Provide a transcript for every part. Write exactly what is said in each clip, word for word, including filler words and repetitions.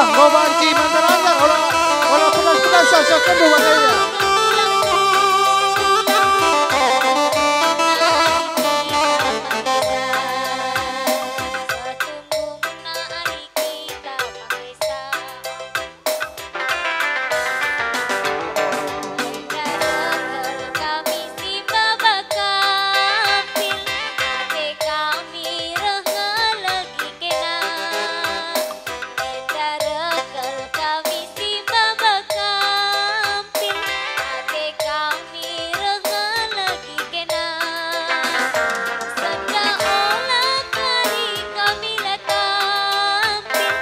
Enggo banci manjar-anjar, ola, ola pedas-pedas, seh kendu bage ia. Enda rekel kami si maba kampil, ate kami reh ngelegi kena. Senda ola kari kami la tampil,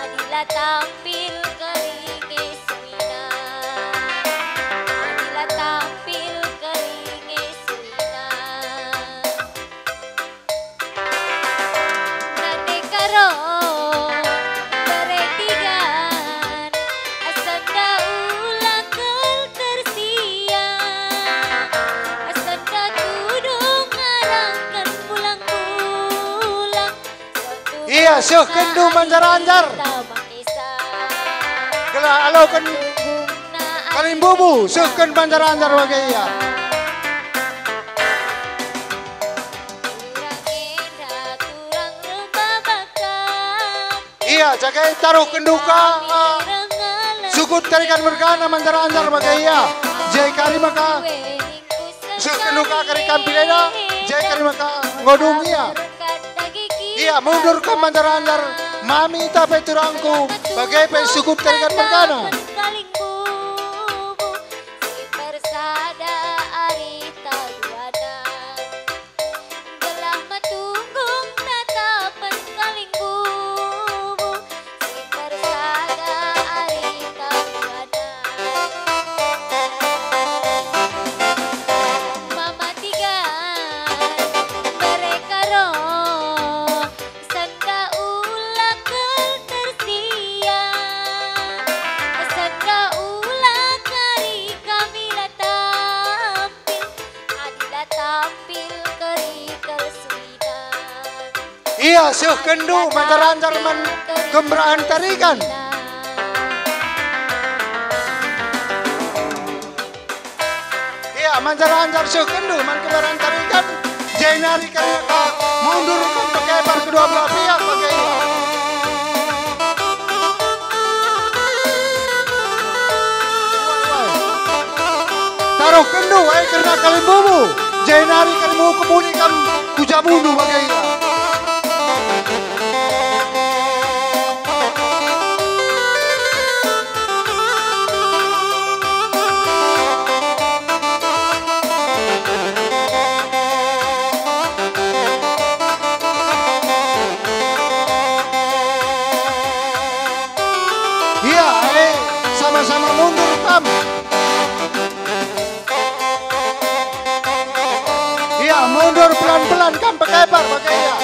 adi la tampil kari nge suina. Adi la tampil kari nge suina. Nande karo beretigan, asanda ula kal tersia, asanda tudung ngarangken pulang-pulang. Ia seh kendu manjar-anjar. Gelah aloken kalimbubu, sehken manjar-anjar bage ia. Ia jagai taruh kenduka, ah, sukut karikan mergana manjar-anjar bage ia. Jai kari maka seh kenduka kari kampil eda, jai kari maka ngodung ia. Ia mundur kam manjar-anjar, mami tape turangku, bage pe sukut karikan mergana. Gelah metunggung tatapen kalimbubu, si persada ari tabuana. Mamatigan mereka ro, senda ula kal tersia, senda ula kari kami la tampil. Adila tampil kerikel suidan. Ia seh kendu manjar-anjar man kemerahan tarigan. Ia manjar-anjar seh kendu man kemerahan tarigan. Jenari kerna mundur mengkebar kedua belah pihak bage ia. Taruh kendu, eh, kerna kalimbubu, jenari kalimbubu kemuli kam ku jabundu bage ia. Ia, eh, sama-sama mundur kam. Ia, mundur pelan-pelan kam, pekebar bage ia.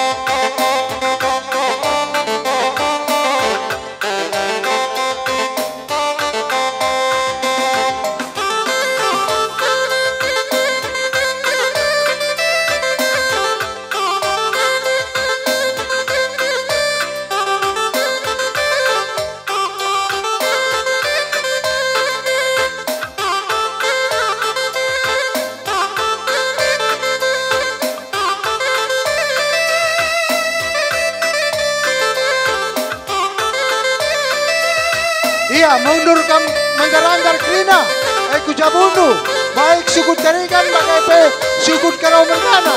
Ia mundur kam manjar-anjar kerina, eh, ku jabundu, baik sukut karigan bage pe sukut karo mergana.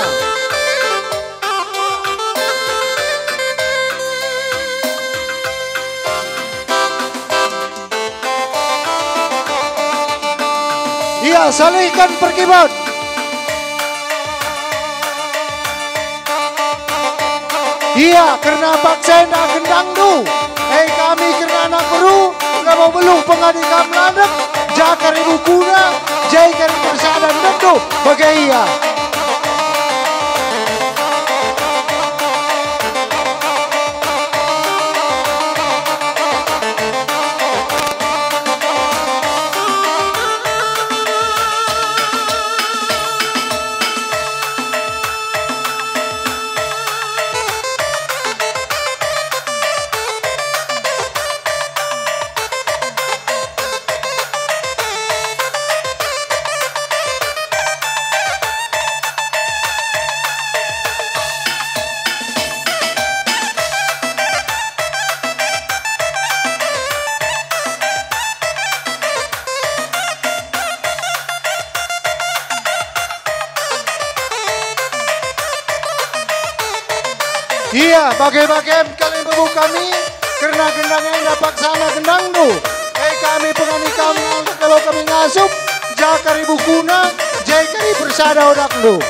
Ia salihken perkibot. Ia kerna paksa enda gendangndu, eh, kami kerna anak beru, labo beluh pengadi kam landek, ja kari bukuna, jai kari persada ndekndu, bage ia. Ia, bage-bagem kal ibebu kami, kerna gendang enda paksana gendangndu. E kami pengani kam ngalih kalo kami ngasup, ja kari bukuna, je kari persada odakndu.